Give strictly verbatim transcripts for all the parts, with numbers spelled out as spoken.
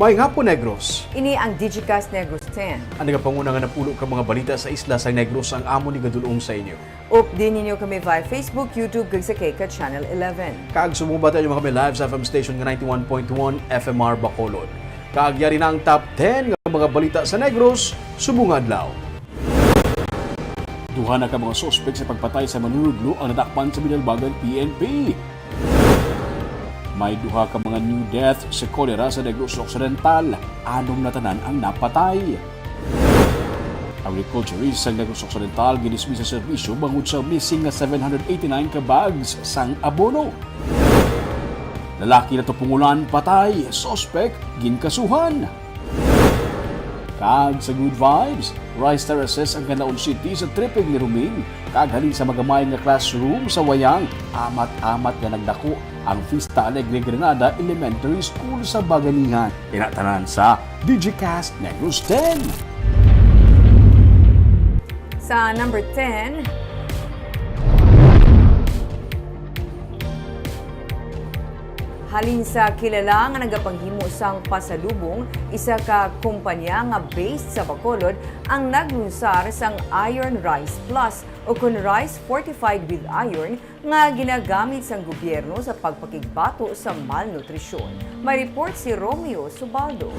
Maayong hapon, Negros. Ini ang Digicast Negros ten. Ang nagapanguna nga napulo ka mga balita sa isla sa Negros ang amo ni gadulong sa inyo. Updi ninyo kami via Facebook, YouTube, kag sa K K Channel eleven. Kag subong batian nyo kami live sa F M station nga ninety-one point one F M R Bacolod. Kag yari na ang top ten nga mga balita sa Negros subong adlaw. Duha na ka mga suspek sa pagpatay sa manunudlo ang nadakpan sa Binalbagan P N P. May duha ka mga new death sa kolera sa Negros Occidental. Anom na tanan ang napatay. Agriculturist sa Negros Occidental ginismis sa serbisyo bangod sa missing nga seven hundred eighty-nine ka bags sang abono. Lalaki natupungulan patay, suspek ginkasuhan. Kag sa good vibes, rice terraces ang Canlaon City sa tripig ni Ruming, kag halin sa magamay nga classroom sa Wayang, amat-amat nga nagdako ang Vista Alegre Granada Elementary School sa Baganihan. Ina tanan sa Digicast Negros ten. Sa number ten, halin sa kilala nga nagapanghimo sang pasalubong, isa ka kumpanya nga based sa Bacolod ang naglunsar sang Iron Rice Plus, o kon rice fortified with iron, nga ginagamit sang gobyerno sa pagpakigbato sa malnutrisyon. May report si Romeo Subaldo.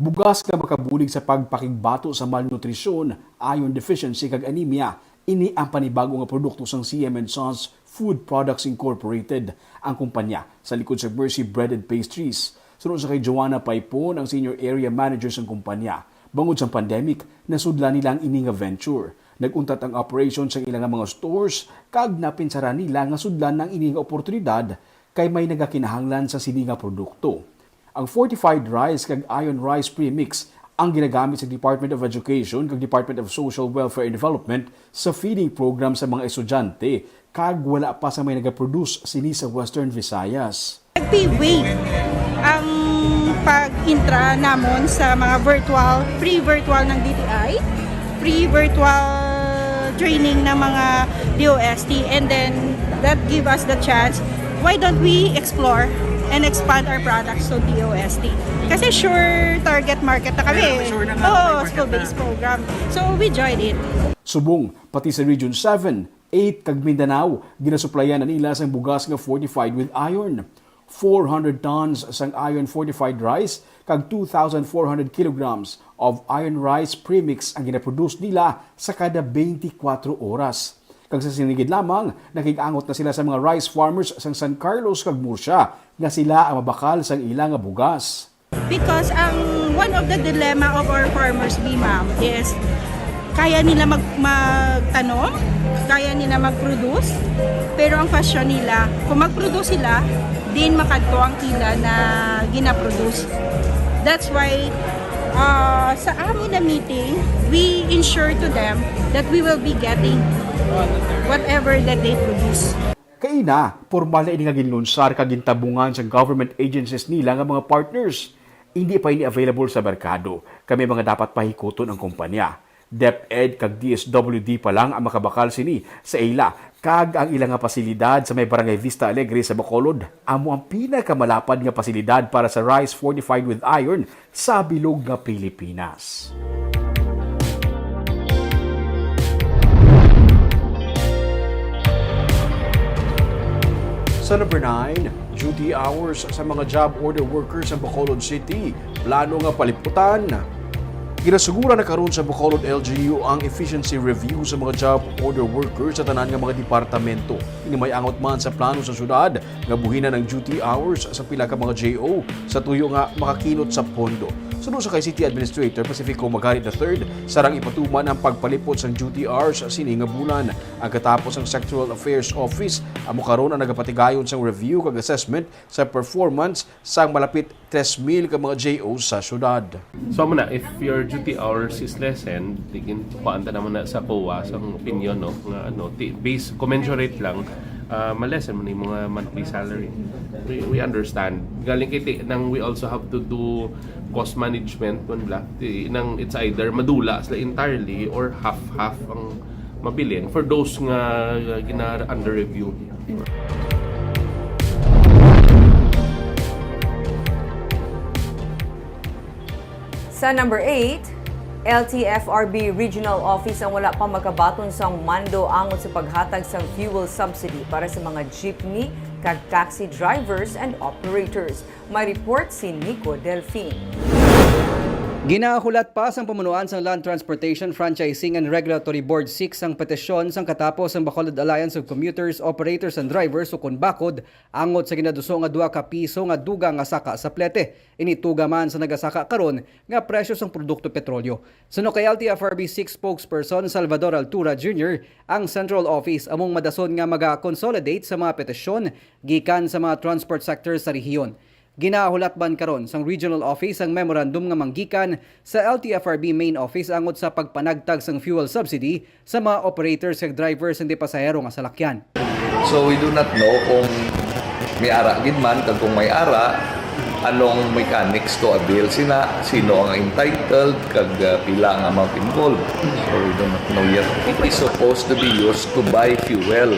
Bugas nga makabulig sa pagpakigbato sa malnutrisyon, iron deficiency, kag anemia, ini ang panibago nga produkto sang C M and Sons Food Products Incorporated, ang kumpanya sa likod sa Mercy Bread and Pastries. Suno sa kay Joanna Paipon, ang Senior Area Manager sang kumpanya, bangod sang pandemic, nasudlan nila ang ini nga venture. Nag-untat ang operation sang ila nga mga stores, kag napinsara nila nga sudlan ang ini nga oportunidad kay may nagakinahanglan sa sini nga produkto. Ang fortified rice kag iron rice premix ang ginagamit sa Department of Education kag Department of Social Welfare and Development sa feeding program sa mga estudyante, kag wala pa sa may nagaproduce sini sa Western Visayas. Nagpi-wave ang pag-intra namon sa mga virtual, free virtual ng D T I, free virtual training ng mga D O S T, and then that give us the chance, why don't we explore and expand our products to D O S T? Kasi sure target market na kami. Kaya sure na nga Oo, may market school-based na. Program. So we joined it. Subong, pati sa Region seven, eight, kag Mindanao, ginasuplayan na nila sang bugas nga fortified with iron. Four hundred tons sang iron fortified rice kag two thousand four hundred kilograms of iron rice premix ang ginaproduce nila sa kada twenty-four oras. Kag sa sinigid lamang, nakig-angot na sila sa mga rice farmers sang San Carlos kag Murcia nga sila ang mabakal sang ila nga bugas. Because ang one of the dilemma of our farmers, B, ma'am, is kaya nila mag-, magtanom, kaya nila mag-produce, pero ang question nila, kung mag-produce sila, din makadto ang ila na ginaproduce. That's why, ah, sa amin na meeting, we ensure to them that we will be getting whatever that they produce. Kaina, pormal na ini nga ginlunsar kag gintabungan sa government agencies nila nga mga partners. Hindi pa ini available sa merkado, kag may mga dapat pahikuton ang kumpanya. DepEd kag D S W D pa lang ang makabakal sini sa ila, kag ang ila nga pasilidad sa may Barangay Vista Alegre sa Bacolod amo ang pinakamalapad nga pasilidad para sa rice fortified with iron sa bilog nga Pilipinas. Sa number nine, duty hours sa mga job order workers sa Bacolod City, plano nga paliputan. Ginasugura na karon sa Bacolod L G U ang efficiency review sa mga job order workers sa tanan nga mga departamento. Ini may angot man sa plano sa syudad nga buhinan ang duty hours sa pila ka mga J O sa tuyo nga makakinot sa pondo. Suno sa kay City Administrator Pacifico Magari the third, sarang ipatuman ang pagpalipot sang duty hours sini nga bulan. Ang katapos ang Sectoral Affairs Office amo karon ang nagapatigayon sang review kag assessment sa performance sang malapit tres mil ka mga J O sa syudad. So, amo na, if your duty hours is lessened, di gin-, kuhaan ta naman na sa COA sang opinion, no, nga, ano, ti-, base, commensurate lang, ah, ma-lessen mo ni mga monthly salary. We, we understand. Galing kay ti-, nang we also have to do cost management, man bla. Ti-, nang it's either madula sila entirely or half-half ang mabilin for those nga, uh, gina-under review. Sa number eight, L T F R B Regional Office ang wala pa makabaton sang mando angot sa paghatag sang fuel subsidy para sa mga jeepney kag taxi drivers and operators. May report si Nico Delfin. Ginahulat pa sang pamunuan sang Land Transportation Franchising and Regulatory Board six ang petisyon sang katapo sang Bacolod Alliance of Commuters, Operators and Drivers, ukon BACOD, angot sa ginaduso nga dua ka piso nga dugang nga saka sa plete. Ini tuga man sa nagasaka karon nga presyo sang produkto petrolyo. Suno kay L T F R B six spokesperson Salvador Altura Junior, ang Central Office among madason nga maga-consolidate sa mga petisyon gikan sa mga transport sector sa rehiyon. Ginahulat man karon sang Regional Office ang memorandum nga manggikan sa L T F R B Main Office angot sa pagpanagtag sang fuel subsidy sa mga operators kag drivers sang di pasahero nga salakyan. So we do not know kung may ara gid man kag kung may ara, anong mechanics to avail sina, sino ang entitled, kag uh, pila ang amount involved. So we do not know yet. It is supposed to be used to buy fuel.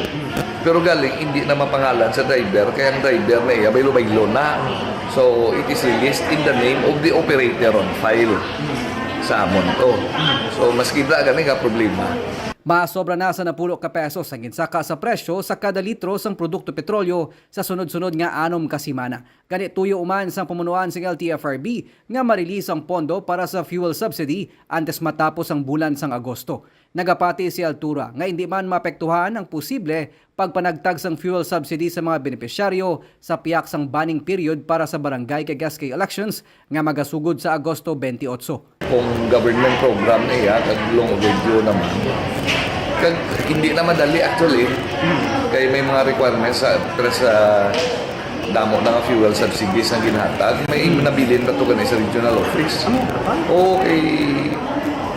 Pero galing, hindi na mapangalan sa driver, kaya ang driver na iya, baylo-baylo na. So it is released in the name of the operator on file sa amon to. So mas kita gani nga problema. Masobra na sa napulo ka pesos ang ginsaka sa presyo sa kada litro sang produkto petrolyo sa sunod-sunod nga anom ka semana. Gani tuyo man sang pamunuan sang L T F R B nga ma-release ang pondo para sa fuel subsidy antes matapos ang bulan sang Agosto. Nagapati si Altura nga indi man maapektuhan ang posible pagpanagtag sang fuel subsidy sa mga benepisyaryo sa pihak sang banning period para sa barangay kag S K elections nga magasugod sa Agosto twenty-eight. Kung government program na iya, kag long overdue naman. Kag hindi na madali actually. Kay may mga requirements sa, sa damo na nga fuel subsidies ang ginhatag. May nabilin pa to gani sa regional office. Okay.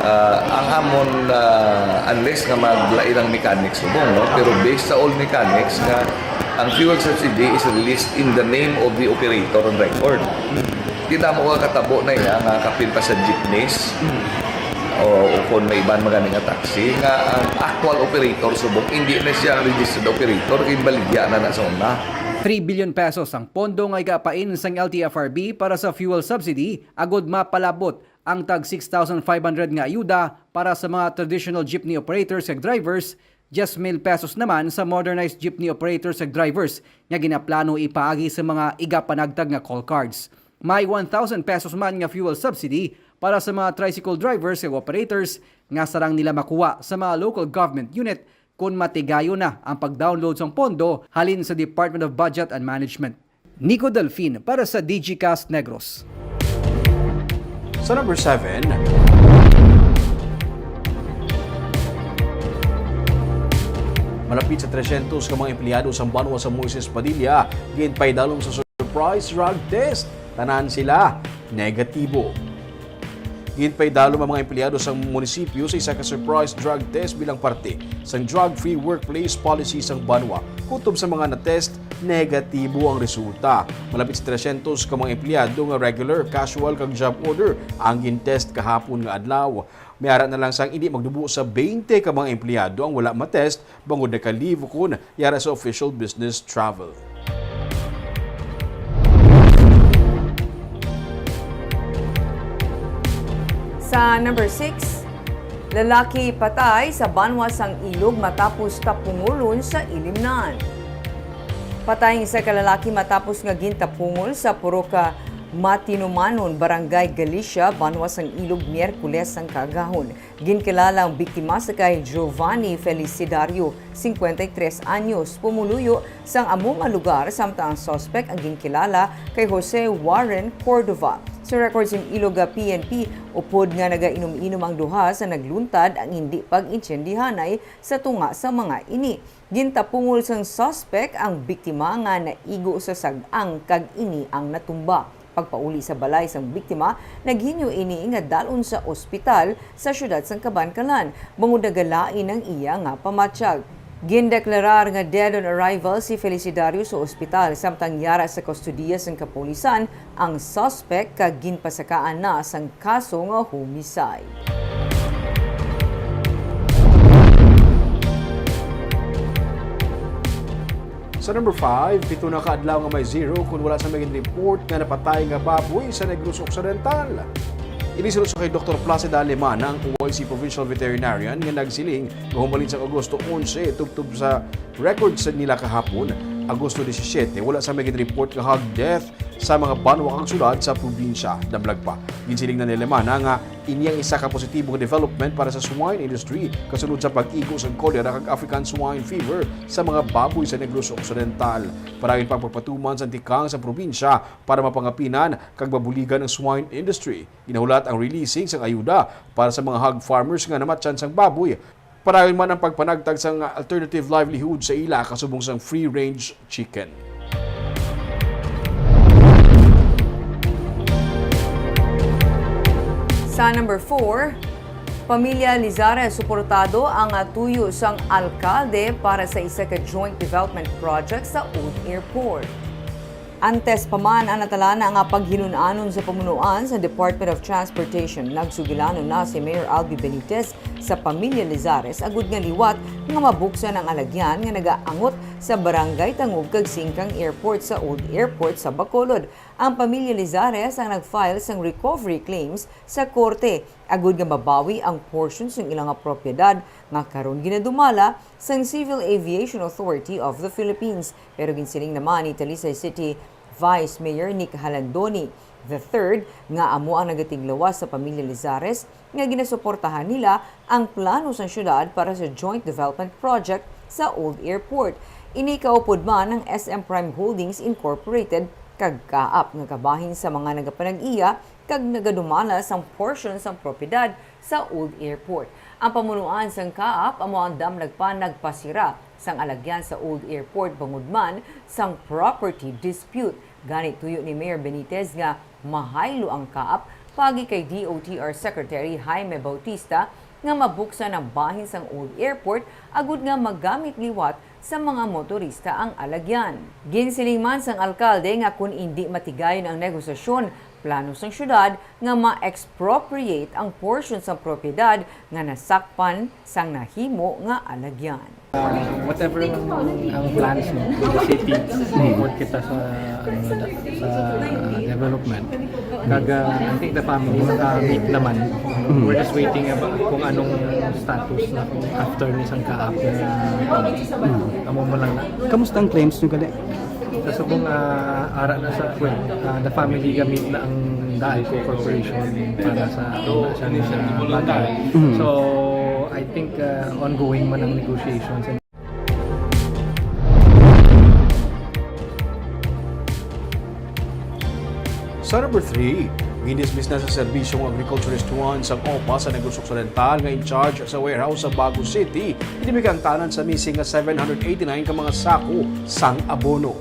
Ah, ang amon, ah, unless nga maglain ang mechanics subong, no? Pero based sa all mechanics nga ang fuel subsidy is released in the name of the operator on record. Kita mo ka katabo na iya nga kapin pa sa jeepneys o, o kung may iban magani nga taxi nga ang actual operator subong hindi na siya ang registered operator, kay baligya na na sa una. Three billion pesos ang pondo nga igapain sang L T F R B para sa fuel subsidy agud mapalabot ang tag six thousand five hundred nga ayuda para sa mga traditional jeepney operators kag drivers, diyes mil pesos naman sa modernized jeepney operators kag drivers nga ginaplano ipaagi sa mga igapanagtag nga call cards. May one thousand pesos man nga fuel subsidy para sa mga tricycle drivers kag operators nga sarang nila makuha sa mga local government unit kon matigayon na ang pag-download sang pondo halin sa Department of Budget and Management. Nico Delfin para sa Digicast Negros. Sa number seven, malapit sa tresyentos ka mga empleyado sang banwa sa Moises Padilla ginpaidalom sa surprise drug test. Tanan sila negatibo. Ginpaidalom ang mga empleyado sang munisipyo sa isa ka surprise drug test bilang parte sang drug-free workplace policy sang banwa. Kutob sa mga na-test, negatibo ang resulta. Malapit sa tresyentos ka mga empleyado nga regular, casual, kag job order ang gin-test kahapon nga adlaw. May ara na lang sang indi magdubo sa twenty ka mga empleyado ang wala ma-test bangod naka-leave ukon yara sa official business travel. Sa number six, lalaki patay sa banwa sang ilog matapos tapungulon sa ilimnan. Patay ang isa ka lalaki matapos nga gintapungol sa purok ka Matinumanon, Barangay Galicia, banwa sang ilog, Miyerkules sang kaagahon. Ginkilala ang biktima sa kay Giovanni Felicidario, cincuenta y tres anyos, pumuluyo sang amo nga lugar, samtang ang suspek ang ginkilala kay Jose Warren Cordova. Sa record sang Iloga P N P, upod nga nagainom-inom ang duha sa nagluntad ang hindi pag-intindihanay sa tunga sa mga ini. Gintapungol sang suspek ang biktima nga naigo sa sag-ang kag ini ang natumba. Pagpauli sa balay sang biktima, naghinyo ini nga dalon sa ospital sa siyudad sang Kabankalan, bangod nagalain ang iya nga pamatyag. Gindeklarar nga dead on arrival si Felicidario sa ospital, samtang yara sa kustodiya sang kapulisan ang suspek kag ginpasakaan na sang kaso nga homicide. Sa number five, pito na ka adlaw nga may zero kun wala sa may report nga napatay nga baboy sa Negros Occidental. Ini suno sa kay Doktor Placida Alemana, ang O I C Provincial Veterinarian, nga nagsiling nga humalin sa Agosto onse, tubtob sa records nila kahapon, Agosto disisiete, wala sa may gin-report nga hog death sa mga banwa kag syudad sa probinsya. Damlag pa, ginsiling na ni Alemana nga ini ang isa ka positibong development para sa swine industry kasunod sa pag-igo sang kolera kag African swine fever sa mga baboy sa Negros Occidental. Padayon pa ang pagpatuman sa tikang sa probinsya para mapangapinan kag mabuligan ang swine industry. Ginahulat ang releasing sang ayuda para sa mga hog farmers nga namatyan sang baboy. Padayon man ang pagpanagtag sang alternative livelihood sa ila kasubong sang free-range chicken. Sa number four, Pamilya Lizares suportado ang tuyo sang alkalde para sa isa ka joint development project sa Old Airport. Antes pa man ang natalana nga paghinun-anon sa pamunuan sa Department of Transportation, nagsugilanon na si Mayor Albi Benitez sa Pamilya Lizares agud nga liwat nga mabuksan ang alagyan nga nagaangot sa Barangay Tangub kag Singkang Airport sa Old Airport sa Bacolod. Ang Pamilya Lizares ang nag-file sang recovery claims sa korte agud nga mabawi ang portion sang ila nga propiedad nga karon ginadumala sang Civil Aviation Authority of the Philippines. Pero ginsiling naman ni Talisay City Vice Mayor Nick Halandoni the third nga amo ang nagatiglawas sa Pamilya Lizares nga ginasuportahan nila ang plano sang syudad para sa joint development project sa Old Airport. Ini kaupod man ang S M Prime Holdings Incorporated kag kaap nga kabahin sa mga nagapanag-iya kag nagadumala sang portion sang propiedad sa Old Airport. Ang pamunuan sang kaap amo ang damlag pa nagpasira sang alagyan sa Old Airport bangod man sang property dispute. Gani, tuyo ni Mayor Benitez nga mahaylo ang kaap paagi kay D O T R Secretary Jaime Bautista nga mabuksan ang bahin sang Old Airport agud nga magamit liwat sa mga motorista ang alagyan. Ginsiling man sang alkalde nga kon indi matigayon ang negosasyon, plano sang syudad nga ma-expropriate ang portion sang propiedad nga nasakpan sang nahimo nga alagyan. Uh, whatever ang, ang plans mo, the city, support kita sa, ano, sa development. Kag, uh, I think the family naka-meet naman. Mm. We're just waiting about kung anong status na kung after ni sang kaap na, mm, amo mo lang na. Kamusta ang claims nyo gali? Sa subong, ah, ara na sa, well, ah, the family gamit na ang Daalco Corporation para sa, ano na siya na bagay. Mm. So, I think, ah, ongoing man ang negotiations. Sa number three, gindismiss na sa serbisyo ang Agriculturist One sang OPA sa Negros Occidental nga in charge sa warehouse sa Bago City, ini may kaangtanan sa missing nga seven hundred eighty-nine ka mga sako sang abono.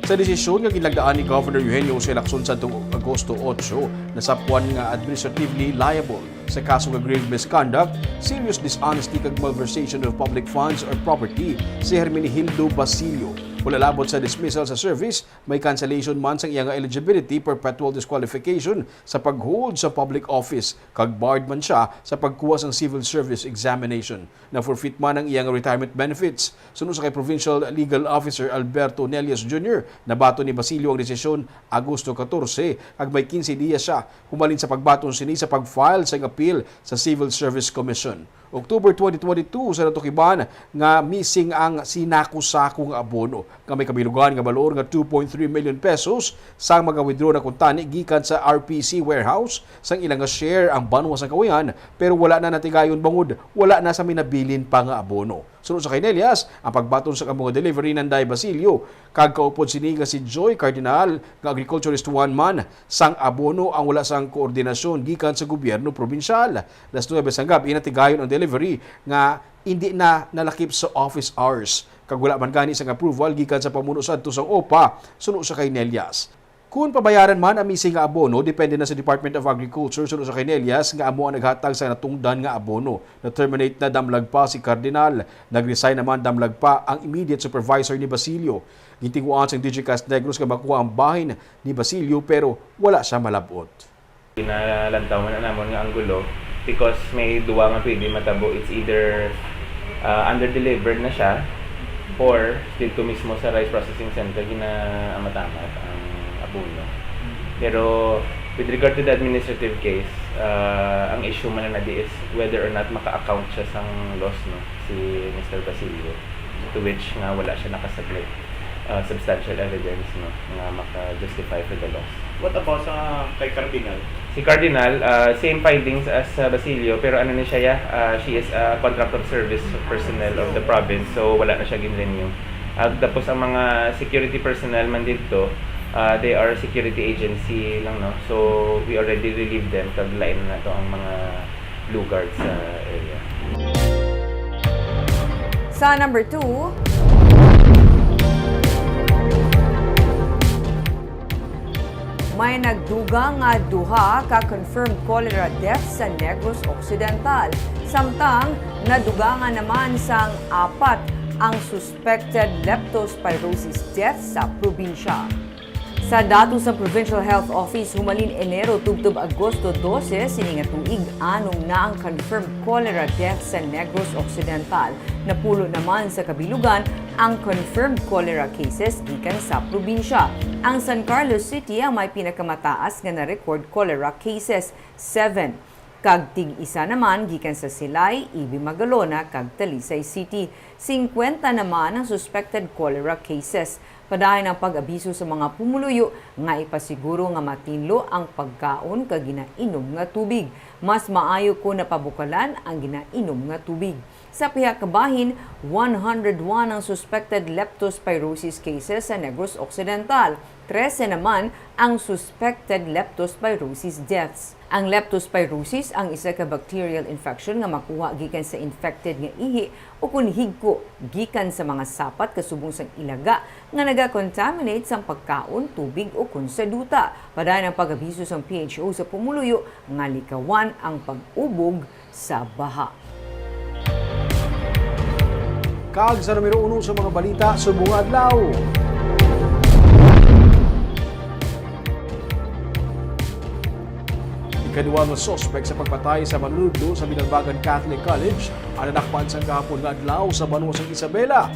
Sa desisyon nga ginlagdaan ni Governor Eugenio Jose Lacson sadtong Agosto otso, nasapwan nga administratively liable sa kaso nga grave misconduct, serious dishonesty kag malversation of public funds or property si Hermenegildo Basilio. Wala labot sa dismissal sa service, may cancellation man sang iya nga eligibility, perpetual disqualification sa pag-hold sa public office, kag barred man siya sa pagkuha sang civil service examination. Na-forfeit man ang iya nga retirement benefits. Suno sa kay Provincial Legal Officer Alberto Nelias Junior, nabaton ni Basilio ang desisyon Agosto katorse, kag may kinse diya siya humalin sa pagbaton sini sa pag-file sang appeal sa Civil Service Commission. October twenty twenty-two sa natukiban nga missing ang sinako-sako nga abono nga may kabilugan nga balor nga two point three million pesos sang mga withdraw na kuntani gikan sa R P C warehouse sang ila nga share ang Banwa sang Kahuyan, pero wala na natigayon bangod wala na sa minabilin pa nga abono. Suno sa kay Nelias, ang pagbaton sa amo nga delivery nanday Basilio, kag kaupod sini nga si Joy Cardinal nga agriculturist one man sang abono ang wala sang koordinasyon gikan sa gobyerno probinsyal. Las nuebe sang gab-i natigayon ang delivery nga indi na nalakip sa office hours, kag wala man gani sang approval gikan sa pamuno sadto sang OPA, suno sa kay Nelias. Kun pabayaran man ang missing nga abono, depende na sa Department of Agriculture, suno sa kay Nelias, nga amo ang naghatag sa natungdan nga abono. Na-terminate na damlag pa si Cardinal. Nag-resign naman damlag pa ang immediate supervisor ni Basilio. Gintinguhaan sang Digicast Negros nga makuha ang bahin ni Basilio, pero wala siya malab-ot. Ginalantaw man namon nga anggulo because may duwa nga pwede matabo. It's either, ah, under-delivered na siya or didto mismo sa rice processing center ginaamatamat ang abono. Pero With regard to the administrative case, ah, ang issue man na di is whether or not maka-account siya sang loss, no, si Mister Basilio, to which nga wala siya nakasubmit, ah, substantial evidence, no, nga maka-justify for the loss. What about sa kay Cardinal? Si Cardinal, ah, same findings as sa Basilio, pero ano ni siya, ya, ah, she is a contract of service personnel of the province, so wala na siya gin-renew. Ah, tapos ang mga security personnel man didto, ah, they are security agency lang, no? So, we already relieved them, kag lain na to ang mga lugard sa area. Sa number two, may nagdugang nga duha ka confirmed cholera deaths sa Negros Occidental. Samtang, nadugangan naman sang apat ang suspected leptospirosis deaths sa probinsya. Sa datos sa Provincial Health Office, humalin Enero tubtob Agosto dose sini nga tuig, anom na ang confirmed cholera death sa Negros Occidental. Napulo naman sa kabilugan ang confirmed cholera cases gikan sa probinsya. Ang San Carlos City ang may pinakamataas nga na-record cholera cases, seven, kag tig-isa naman gikan sa Silay, Ibi Magalona, kag Talisay City. Singkwenta naman ang suspected cholera cases. Padayon ang pag-abiso sa mga pumuluyo nga ipasiguro nga matinlo ang pagkaon kag ginainom nga tubig. Mas maayo kon napabukalan ang ginainom nga tubig. Sa pihak kabahin, one hundred one ang suspected leptospirosis cases sa Negros Occidental. Trese naman ang suspected leptospirosis deaths. Ang leptospirosis ang isa ka bacterial infection nga makuha gikan sa infected nga ihi ukon higko gikan sa mga sapat kasubong sang ilaga nga nagakontaminate sang pagkaon, tubig, ukon sa duta. Padayon ang pag-abiso sang P H O sa pumuluyo nga likawan ang pag-ubog sa baha. Kag sa numero uno sa mga balita subong nga adlaw. Ikaduha nga suspek sa pagpatay sa manunudlo sa Binalbagan Catholic College ang nadakpan sang kahapon nga adlaw sa banwa sang Isabela.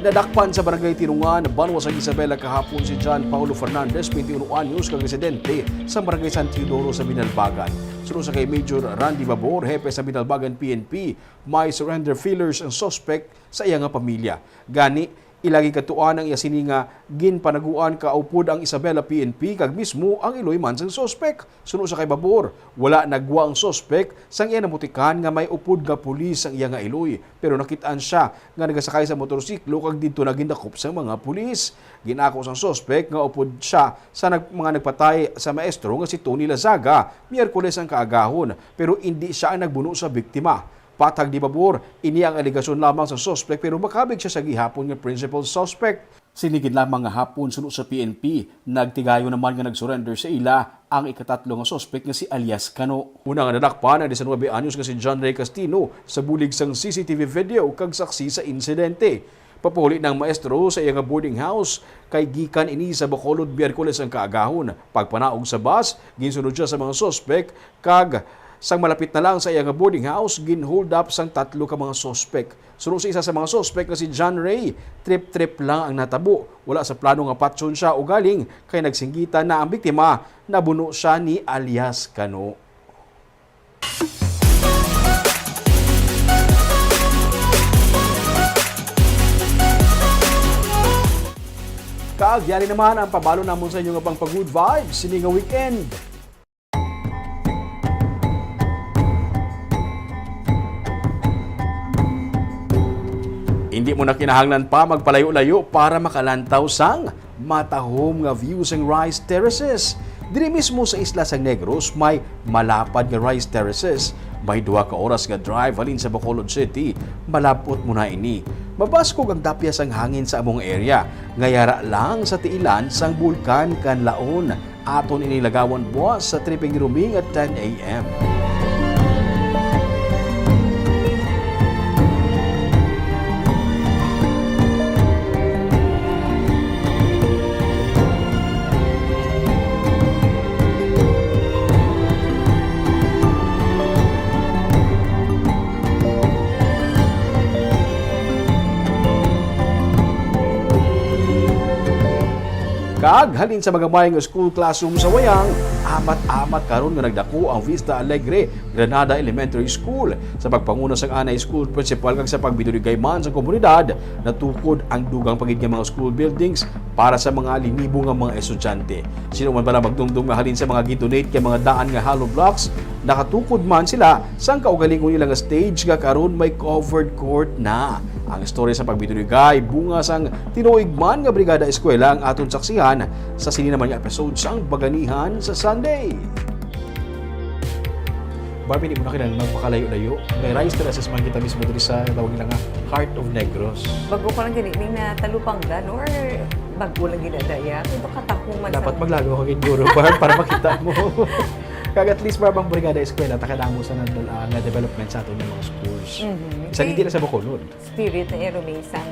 Nadakpan sa Barangay Tinungan, banwa sang Isabela kahapon si John Paulo Fernandez, twenty-one anyos, kag residente sa Barangay San Teodoro sa Binalbagan. Suno sa kay Major Randy Babor, hepe sa Binalbagan P N P, may surrender fillers ang suspek sa iya nga pamilya. Gani, ila gikadtuan ang iya sini nga ginpanaguan kaupod ang Isabela P N P kag mismo ang iloy man sang suspek. Suno sa kay Babor, wala nagwa ang suspek sang iya namutikan nga may upod nga pulis ang iya nga iloy, pero nakit-an sia nga nagasakay sa motorsiklo kag didto na gindakop sang mga pulis. Gin-ako sang suspek nga upod sia sa nag-, mga nagpatay sa maestro nga si Tony Lazaga, Miyerkules ang kaagahon, pero indi sia ang nagbuno sa biktima. Patag ni Babor, ini ang alegasyon lamang sa suspek, pero makabig sia sa gihapon nga principal suspect. Sini gid lamang nga hapon, suno sa P N P, nagtigayon naman nga nag-surrender sa ila ang ikatatlo nga suspek nga si alias Kano. Una nga nadakpan ang diecinuebe anyos nga si John Ray Castino sa bulig sang C C T V video kag saksi sa insidente. Papahuli na ang maestro sa iya nga boarding house kay gikan ini sa Bacolod Miyerkules ang kaagahon. Pagpanaog sa bus, ginsunod sia sa mga suspek kag sang malapit na lang sa iya nga boarding house, gin-hold up sang tatlo ka mga suspek. Suno sa isa sa mga suspek nga si John Ray, trip-trip lang ang natabo. Wala sa plano nga patyon siya ugaling kay nagsinggitan na ang biktima, nabuno siya ni alias Kano. Kag yari naman ang pabalo namon sa inyo nga pang pa-good vibes sini nga weekend. Indi mo na kinahanglan pa magpalayo-layo para makalantaw sang matahom nga view sang rice terraces. Diri mismo sa isla sang Negros may malapad nga rice terraces. May duha ka oras nga drive halin sa Bacolod City. Malab-ot mo na ini. Mabaskog ang dapya sang hangin sa among area, nga yara lang sa tiilan sang Bulkan Kanlaon. Aton ini lagawan buas sa Tripping Ruming at ten a m. Kag halin sa mga may nga school classroom sa Wayang, amat-amat karon nga nagdako ang Vista Alegre Granada Elementary School. Sa pagpanguna sang anay school principal kag sa pagbinuligay man sa komunidad, natukod ang dugang pa gid nga mga school buildings para sa mga linibo nga mga estudyante. Sino man bala magdumdom nga halin sa mga gidonate kay mga daan nga hollow blocks, nakatukod man sila sang kaugalingon nila nga stage nga karon may covered court na. Ang istorya sa pagbinuligay, bunga sang tinuig man nga Brigada Eskwela ang aton saksihan sa sini naman nga episode sang Baganihan sa Sunday. Barbie, di mo na kailangan magpakalayo-layo. May rice terraces man kita mismo diri sa tawag nila nga Heart of Negros. Bago ko lang gani, may natalupangdan or bago lang gina daya? Kung makatahuman Dapat sa maglagaw ka gid, guro, Barb, para makita mo. Kag at least, Barb, ang Brigada Eskwela, takadamo sa na, ah, na development sa aton nga mga schools. Mhm. Sa Kay hindi lang sa Bacolod. Spirit na ero may isang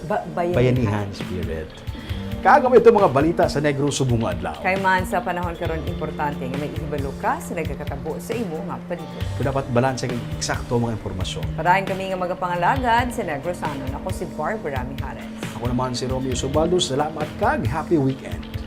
ba-, bayanihan. Bayanihan spirit. Kag amo ito mga balita sa Negros subong nga adlaw. Kay man sa panahon karon, importante nga may ihibalo ka sa nagakatabo sa imo nga palibot. Kung dapat balanse kag eksakto ang mga impormasyon. Padayon kami nga magapangalagad sa Negrosano. Ako si Barbara Mijares. Ako naman si Romeo Subaldo. Salamat kag happy weekend.